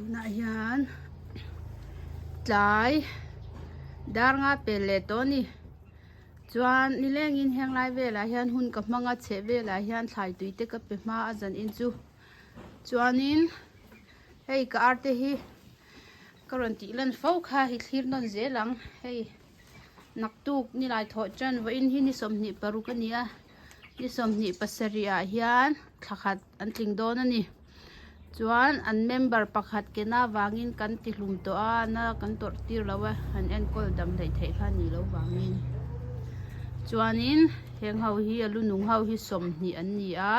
Tunah hian tlai dar nga pel leh tawh a ni chuan nilengin heng lai velah hian hun ka hmang a chheh velah hian thlai tui te ka pe hma a zan in chu chuanin hei ka ar te hi ka rawn tih lan fo kha hi thlir nawn zel ang hei naktuk nilai thawh tan vawiin hi ni 26 a ni a ni 27 ah hian thla khat an tling dawn a ni chuan an member pakhat ke na vangin kan ti hlum tawh a na kan tawrh tir lo a han enkawl dam hleih theih kha a nih loh vangin chuanin heng ho hi a lu nung ho hi 20 an ni a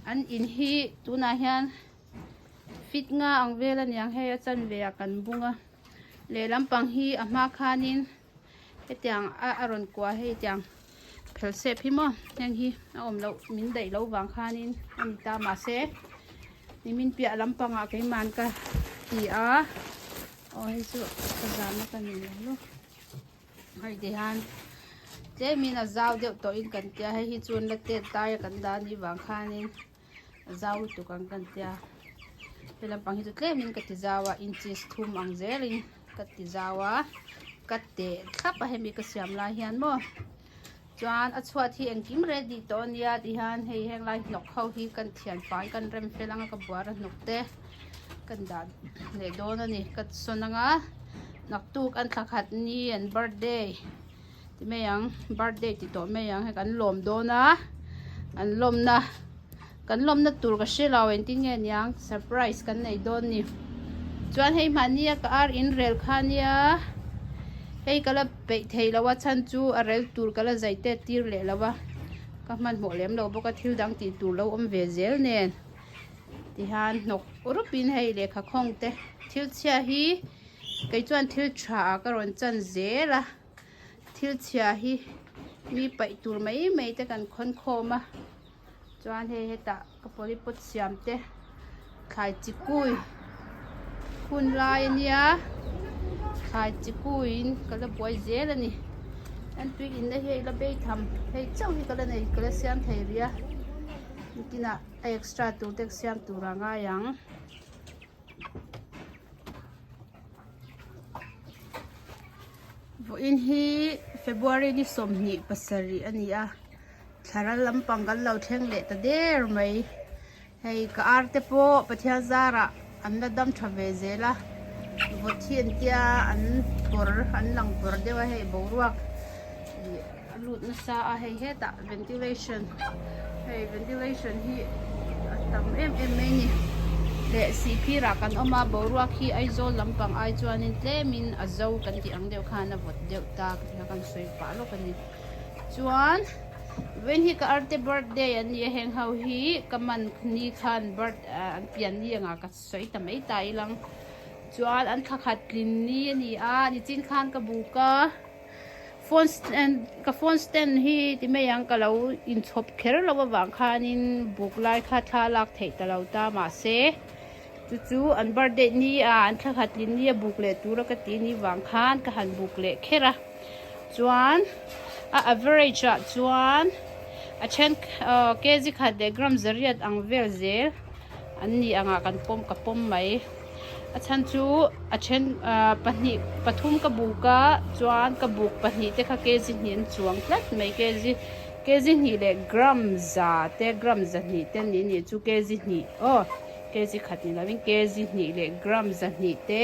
an in hi tunah hian fit nga ang vel a niang hei a chanve ah kan bung a lehlam pang hi a hma khanin hetiang a a rawn kuah hei tiang phel sep hi maw heng hi a awm loh min daih loh vang khanin a ni ta mahse nimin piah lampangah keimahn ka ti a aw hei chu ka zahna ka nei lo lawk hei ti hian tlemin a zau deuh tawhin kan tia hei hi chuan la tet dai a kan dah anih vang khanin a zau lutuk ang kan tia he lampang hi chu tlemin ka ti zau a inches thum ang zelin ka ti zau a ka teh thlap a hemi ka siam lai hian maw chuan a chhuat hi engkim ready tawh a nia ti hian hei heng lai hnawk ho hi kan thian fai kan rem fel anga ka buar a hnawk te kan dah leh dawn a ni ka sawn anga naktuk an thla khat ni an birthday ti mai ang birthday ti tawh mai ang hei kan lawm dawn a an lawmna kan lawmna tur ka hre lo engtin nge niang surprise kan nei dawn ni chuan hei mahni a ka ar in rel kha nia hei ka la peih thei lo a chhan chu a rel tur ka la zai tet tir leh lo a ka hmanhmawh lem lo bawk a thil dang tih tur lo awm ve zel nen tihian hnawk rupin hei lehkha khawng te thil chhia hi kei chuan thil tha ah ka rawn chan zel a. Thil chhia hi mi paih tur mai mai te kan khawn khawm a chuan hei hetah ka pawlipawt siam te thlai chi kui hun lai a nia thlai chi kuiin ka la buai zel a ni an tui in na hi hei la bei tham hei chauh hi ka la nei ka la siam thei rih a nitinah a extra tur te ka siam tur a ngai ang. Vawiin hi February ni 27 a ni a thla lampang kan lo thleng leh ta der mai hei ka ar te pawh Pathian zarah an la dam tha ve zel a vawt hi an tia an pawr an lang pawr deuh a hei boruak ih a lut nasa a hei hetah ventilation hei ventilation hi a tam em em mai a ni leh sihphirah kan awm a boruak hi Aizawl lampang ai chuanin tlemin a zo kan tih ang deuh khan a vawt deuh ta ka kan sawi pah lawk a ni chuan vawiin hi ka arte birthday an ni a heng ho hi ka man ni khan birth an pian ni angah ka sawi ta mai ta ilang chuan an thla khat tlin ni a ni a nichin khan ka buk a. Phone stand ka phone stand hi ti mai ang ka lo inchhawp kher lo avang khanin buk lai kha thla lak theih ta lo ta mahse chu chu an birthday ni a an thla khat lin ni a buk leh tura ka tih ni vang khan ka han buk leh kher a chuan a average ah chuan a then kg khat leh gram zariat ang vel zel an ni angah kan pawm ka pawm mai. A chhan chu a then pahnih pathum ka buk a chuan ka buk pahnih te kha kg hnih an chuang tlat mai kg kg hnih leh gram za te gram zahnih te ni nih chu kg hnih aw kg khat ni lovin kg hnih leh gram zahnih te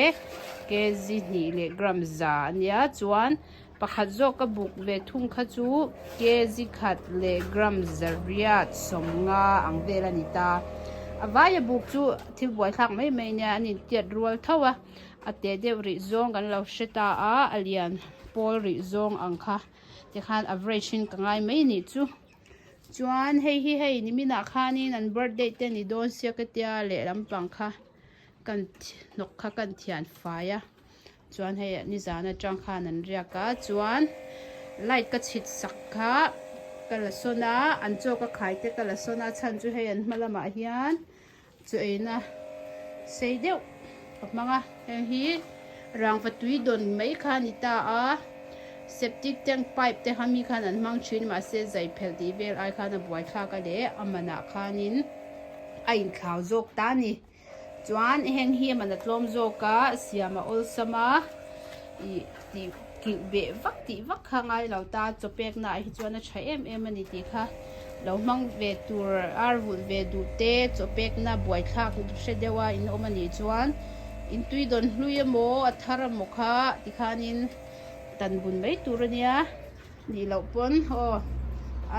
kg hnih leh gram za a nia chuan pakhat zawk ka buk ve thung kha chu kg khat leh gram zariat sawmnga ang vel a ni ta a vaia buk chu thil buaithlak mai mai nia an intiat rual tho a a teh deuh rih zawng kan lo hre ta a a lian pawl rih zawng ang kha tikhan average in ka ngai mai nih chu chuan hei hi hei niminah khanin an birthday te ni dawn sia ka tia lehlam pang kha kan hnawk kha kan thian fai a. Chuan hei nizan atang khan an riak a chuan light ka chhit sak kha ka la sawn a an chaw ka khai te ka la sawn a chhan chu hei an hma lamah hian chaw eina sei deuh ka hmang a heng hi rangva tui dawn mai kha a ni ta a septic tank pipe te kha mi khan an hmang thin mahse zai phelh tih vel ai khan a buai thlak a leh a manah khanin a inthlau zawk ta a ni. Chuan heng hi a man a tlawm zawk a, siam a awlsam a, ih tih kilh beh vak tih vak kha ngai lo ta, chaw pek naah hi chuan a tha em em a ni tih kha lo hmang ve tur ar vulh ve duh te chaw pek na buaithlak hre deuh a in awm a nih chuan in tui dawn hlui emaw a thar emaw kha tikhanin tan bun mai tur a nia. Nih loh pawn aw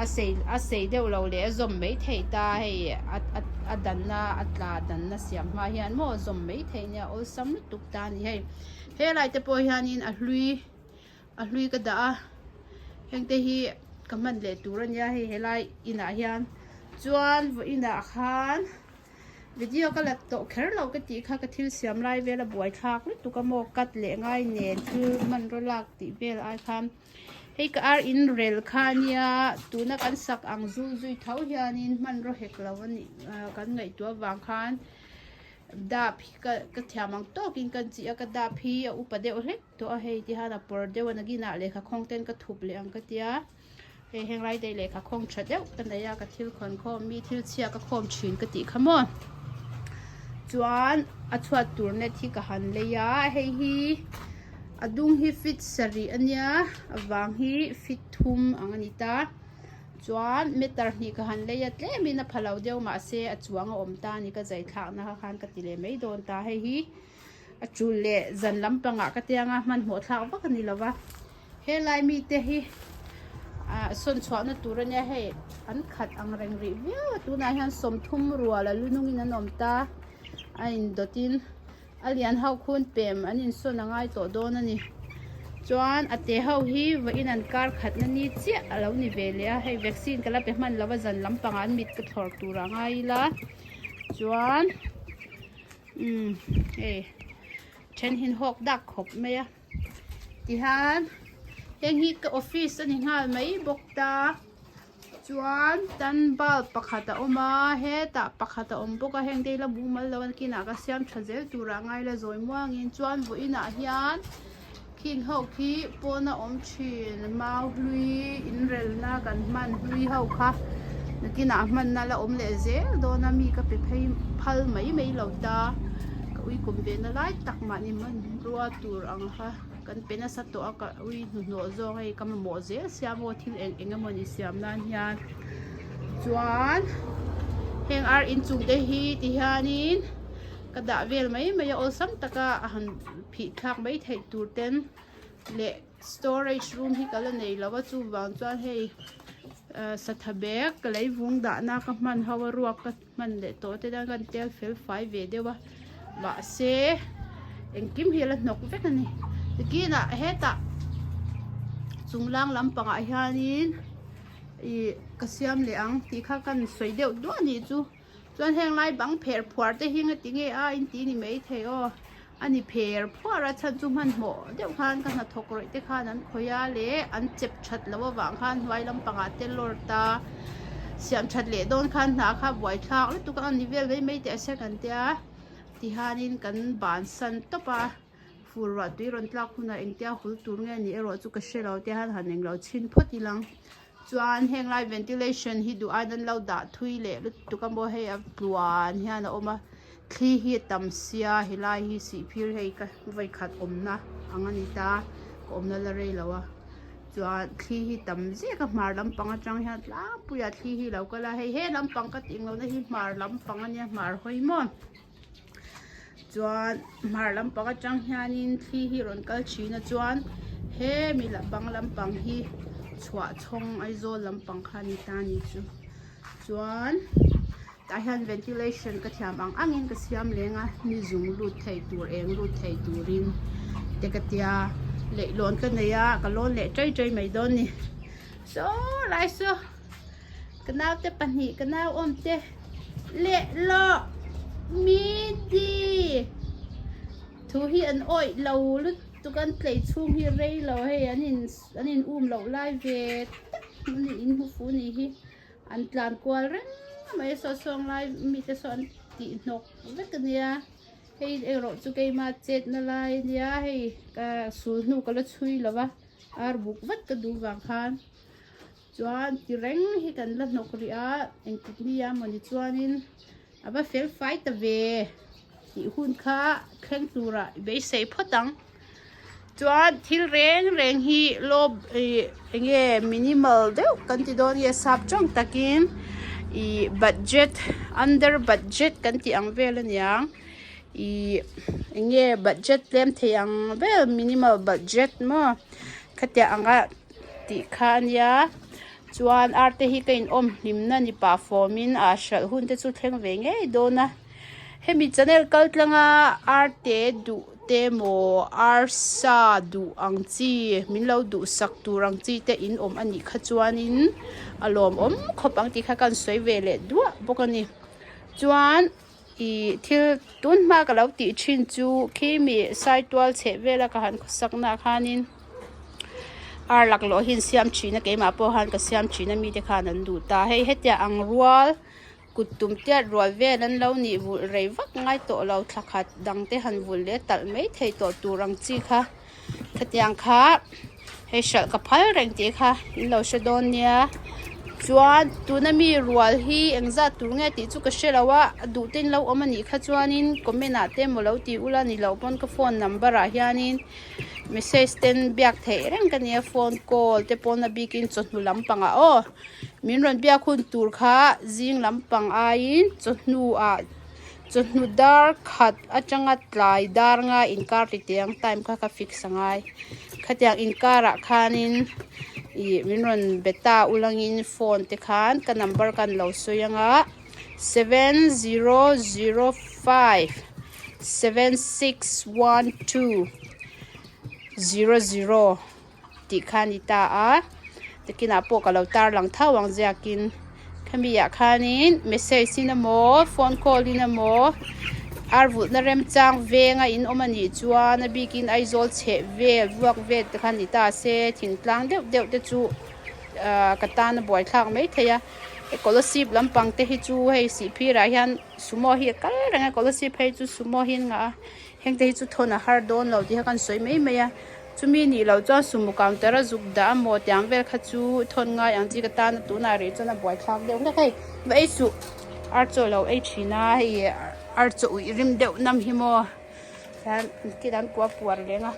a sei a sei deuh lo leh a zawm mai theih ta hei a a a danna a tla danna siam hma hian maw a zawm mai theih nia awlsam lutuk ta a ni hei helai te pawh hianin a hlui a hlui ka dah a heng te hi ka hman leh tur a nia hei helai inah hian chuan vawiinah khan. Video ka la tawh kher lo ka tih kha ka thil siam lai vel a buai thlak lutuk a maw cut leh ngai nen thil hmanraw lak tih vel ai khan hei ka ar in rel kha ania tuna kan sak ang zul zui tho hianin hmanraw hek lo a nih kan ngaihtuah avang khan dap hi ka ka thiam ang tawkin ka chih a ka dap hi a upa deuh hlek tawh a hei ti hian a pawr deuh a nakinah lehkha khawng ten ka thup leh ang ka tia. Hei heng lai daih lehkha khawng tha deuh ka nei a ka thil khawn khawm mi thil chhia ka khawm thin ka tih kha maw chuan a chhuat tur net hi ka han lei a hei hi a dung hi fit sarih a nia a vang hi fit thum ang a ni ta chuan meter hnih ka han lei a tlem in a pha lo deuh mahse a chuang a awm ta a ni ka zai thlak na kha khan ka ti leh mai dawn ta hei hi. A tul leh zan lampangah ka tianga hmanhmawh thlak vak a ni lo va, helai mite hi ah sawn chhuahna tur a nia hei an khat ang reng rih viau a tunah hian sawmthum rual a lu nungin an awm ta a indawtin a lian ho khun pem an insawn a ngai tawh dawn a ni chuan a te ho hi vawiin an kar khatna ni chiah a lo ni ve leh a hei vaccine ka la pe hman lo va zan lampangah an mit ka thlawr tur a ngai ila chuan. Umm hei then hi hawk dak khawp mai a tihian heng hi ka office a ni nghal mai bawk ta chuan tan bulb pakhat a awm a hetah pakhat a awm bawk a heng te hi la mumal lo a nakinah ka siam tha zel turah ngai la zawi muangin chuan vawiinah hian khing ho khi pawna awm thin mau hlui inrelna kan hman hlui ho kha nakinah hmanna la awm leh zel dawn a mi ka pe phei phal mai mai lo ta ka ui kum ve na lai tak mahni hmanrua tur ang kha kan pe nasa tawh a ka ui hnuhnawh zawk hei ka mamawh zel sia maw thil eng eng emawni siam nan hian chuan heng ar inchung te hi ti hianin ka dah vel mai mai a awlsam taka a han phih thlak mai theih tur ten leh storage room hi ka la nei lo a chuvang chuan hei ah satha bag ka lei vung dahna ka hman ho a ruak ka hman leh tawh te chuan ka tel fel fai ve deuh a mahse engkim hi a la hnawk vek a ni tikinah hetah chung lang lampangah hianin ih ka siam leh ang tih kha ka sawi deuh duah a nih chu. Chuan heng lai bang pher phuar te hi ngati nge a in tih ni mai thei aw. A ni pher phuar a chhan chu hmanhmawh deuh khan ka hnathawk rawih te khan an khawih a leh an chep that loh avang khan hnuai lampangah te lawr ta siam that leh dawn khan hna kha buai thlak lutuk a ni vel mai mai teh a se kan tia tihianin kan bansan tawp a. Fur ruah tui rawn tlak hunah engtia hul tur nge ni erawh chu ka hre lo te hian han englo chhin phawt ilang chuan heng lai ventilation hi duh aiin an lo dah thui leh lutuk a maw hei a tluan hian a awm a thli hi a tam sia helai hi sihphir hei ka vawikhat awmna ang a ni ta ka awmna la rei lo a chuan thli hi tam zek a hmar lampang atang hian tlangpuiah thli hi lo kal a hei he lampang ka tih englo na hi hmar lampang a nia hmar hawi maw. Chuan hmar lampang atang hianin thli hi rawn kal thin a chuan hemi bang lampang hi chhuah chhawng Aizawl lampang kha a ni ta a ni chu chuan tah hian ventilation ka thiam ang angin ka siam leng a ni zung lut thei tur eng lut thei turin te ka tia leihlawn ka nei a ka lawn leh ṭai ṭai mai dawn a ni saw lai saw. Ka naute pahnih ka nau awm te leh lawh mi di thu hi an awih lo lutuk an tlei chhung hi rei lo hei an in an in um loh lai ve tak an in hmu fu ni hi an tlan kual reng mai a saw sawng lai mite saw an tih hnawk vek ania hei erawh chu keima chetna lai ania hei ka sul hnu ka la chhui lo va ar buk vat ka duh vang khan. Chuan ti reng hi kan la hnawk rih a, engtik ni a mawni chuanin a va fel fai ta ve. Tih hun kha thleng turah i beisei phawt ang. Chuan thil reng reng hi low ih eng nge minimal deuh kan ti dawn nge sap tawng takin ih budget under budget kan tih ang vel a niang ih eng nge budget tlem thei ang vel minimal budget maw khatiang anga tih kha a nia chuan arte hi ka inawm hlimna ni pah fawmin ah hralh hun te chu thleng ve ngei dawn a. Hemi channel kal tlanga arte duh te maw arsa duh ang chi min lo duhsak tur ang chi te in awm a nih kha chuanin a lawmawm khawp ang tih kha ka sawi ve leh duah bawk a ni. Chuan ih thil tun hma ka lo tih thin chu khi mi saitual chheh vela ka han khawsak na khanin ar laklawh hi an siam thin a keimah pawh khan ka siam thin a mite khan an duh ta hei hetiang ang rual. Kut tum tiat rual vel an lo nih vulh rei vak ngai tawh lo thla khat dang te han vulh leh talh mai thei tawh tur ang chi kha khatiang kha hei hralh ka phal reng tih kha in lo hre dawn nia chuan tuna mi rual hi engzat tur nge tih chu ka hre lo a a duh te in lo awm a nih kha chuanin comment ah te emaw lo ti ula ni loh pawn ka phone number ah hianin message ten biak theih reng ka nia phone call te pawn a bikin chawhnu lampangah aw. Min rawn biak hun tur kha zing lampang aiin chawhnu ah chawhnu dar khat atanga tlai dar nga inkar ti teh ang time kha ka fix a ngai khatiang inkar ah khanin ih min rawn be ta ulangin phone te khan ka number khan lo sawi anga 7005 7612 00. tih kha a ni ta a takinah pawh ka lo tar lang tho ang ziakin khami ah khanin message in emaw phone call in emaw ar vulhna remchang venga in awm a nih chuan a bikin Aizawl chheh vel vuak vel te kha ni ta se thingtlang deuh deuh te chu ahh ka tan a buaithlak maithei a scholarship lampang te hi chu hei sihphir ah hian sumo hi a kal reng a scholarship phei chu sumo hi an ngah a heng te hi chu thawn a har dawn lo tih kha kan sawi mai mai a. Chumi nih loh chuan sumo counter a zuk dah a maw tiang vel kha chu thawn ngai ang chi ka tan a tunah rih chuan a buaithlak deuh hlek hei va ei suh ar chaw lo ei thin a hei ar chaw uih rim deuh nam hi maw hian thil an kua puar reng a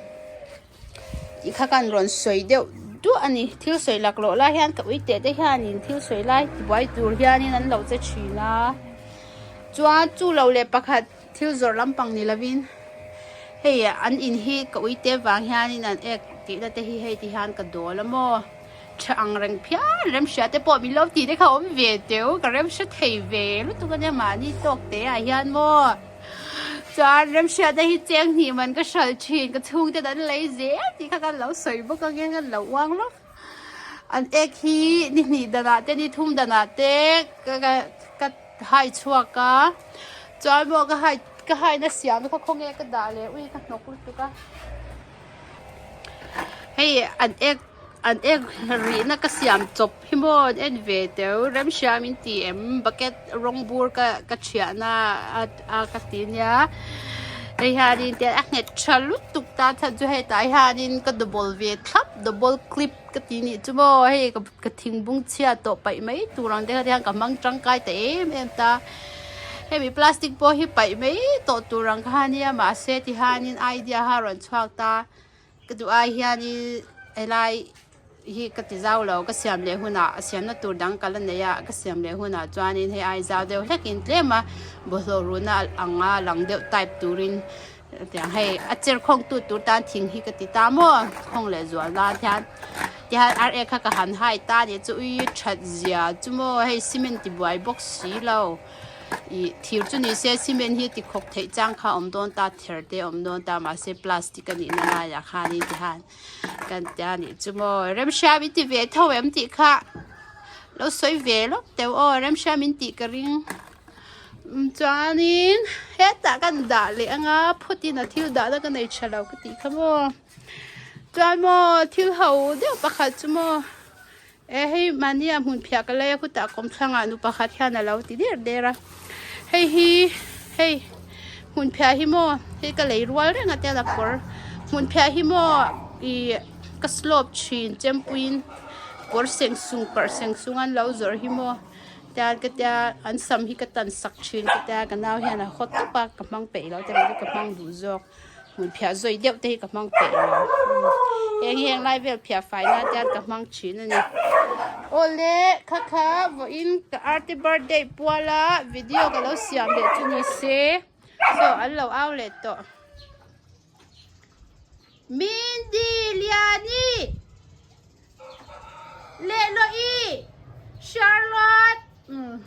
tih kha kan rawn sawi deuh duah a ni thil sawi laklawh lai hian ka ui teh te hianin thil sawi lai tibuai tur hianin an lo che thin a chuan chu lo leh pakhat. Thil zawrh lampang ni lovin hei an in hi ka uite vang hianin an ek tihna te hi hei ti hian ka dawl a maw tha ang reng phian remhria te pawh min lo tih te kha a awm ve teu ka remhre thei ve lutuk ania mahni tawk te ah hian maw chuan remhria te hi cheng hnih man ka hralh thin ka chhungte an lei zel tih kha kan lo sawi bawk ang e kan lo uang lawk an ek hi ni hnih danah te ni thum danah te ka ka hai chhuak a chuan maw ka hai ka haina siam kha khawnge ka dah leh ui ka hnawk lutuk a hei an ek an ek rihna ka siam chawp hi maw an en ve teu remhria min ti em bucket rawng bur ka ka thiahna a a ka ti nia hei hianin tian a nghet tha lutuk ta chhan chu hetah hianin ka double ve thlap double clip. Ka ti nih chu maw hei ka thingbung chhia tawh paih mai tur ang te kha hian ka hmang tangkai ta em em ta hemi plastic pawh hi paih mai tawh tur ang kha ania mahse ti hianin idea kha a rawn chhuak ta ka duh ai hianin helai hi ka ti zau lo ka siam leh hunah a siamna tur dang ka la nei a ka siam leh hunah chuanin hei ai zau deuh hlekin tlem a bawlhhlawh ruhna anga lang deuh type turin. Tiang hei a cher khawng tu tur tan thing hi ka ti ta maw khawng leh zual nan hian tihian ar ek kha ka han hai ta nih chu ui that zia chu maw hei cement ti buai bawk si lo ih thir chu ni se cement hi ti khawk theih chang kha awm dawn ta ther te awm dawn ta mahse plastic a nih na laiah khanin tihian kan tia nih chu maw remhriam in ti ve tho em tih kha lo sawi ve lawk teuh aw remhriam in tih ka ring. Chuanin hetah kan dah leh anga phutin a thil dahna ka nei tha lo ka tih kha maw chuan maw thil ho deuh pakhat chu maw e hei mahni ah hmun phiah ka lei a khutah kawmthlangah nu pakhat hian a lo ti der der a hei hi hei hmun phiah hi maw hei ka lei rual reng a tiang a kawr hmun phiah hi maw ih ka slope thin chempuiin kawr seng sung parh seng sung an lo zawrh hi maw. Tian ka tia an sam hi ka tan sak thin ka tia ka nau hian a haw tawp a ka hmang peih lo te chu ka hmang duh zawk hmun phiah zawi deuh te hi ka hmang peih lo heng hi heng lai vel phiah fai nan te hian ka hmang thin a ni awle kha kha vawiin ka arty birthday puala video ka lo siam leh chu ni se saw an lo au leh tawh. Mindy Liani leh Loii Charlotte umm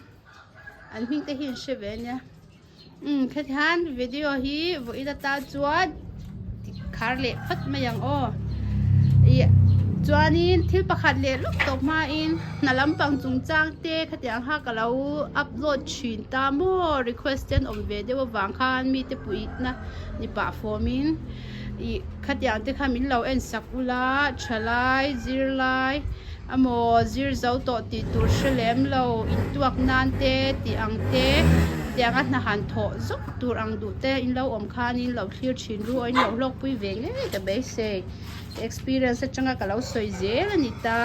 an hming te hi an hre ve ania umm khatihan video hi vawiin atan chuan khar leh phawt mai ang aw ih chuanin thil pakhat leh lawk tawh hmain hna lampang chungchang te khatiang kha ka lo upload thin ta maw request te an awm ve deuh avang khan mite puihna ni pah fawmin ih khatiang te kha min lo en sak ula thalai zirlai amaw zir zo tawh tih tur hre lem lo intuak nan te tih ang te tianga hna han thawh zawk tur ang duh te in lo awm khanin lo thlir thin ru aw in lo hlawkpui ve ngei ka beisei experience atanga ka lo sawi zel a ni ta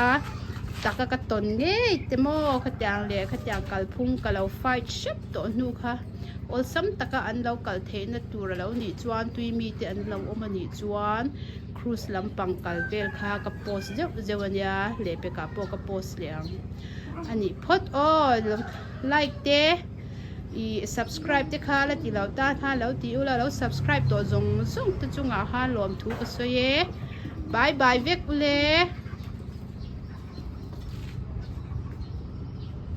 taka ka tawn ngei te maw khatiang leh khatiang kalphung ka lo fight hrep tawh hnu kha. Awlsam taka an lo kal theihna tur a lo nih chuan tui mite an lo awm a nih chuan cruise lampang kal vel kha ka post zeuh zeuh a nia lehpekah pawh ka post leh ang a nih phawt aw like te ih subscribe te kha la ti lo tan khan lo ti ula lo subscribe tawh zawng zawng te chungah khan lawmthu ka sawi e bye bye vek ule.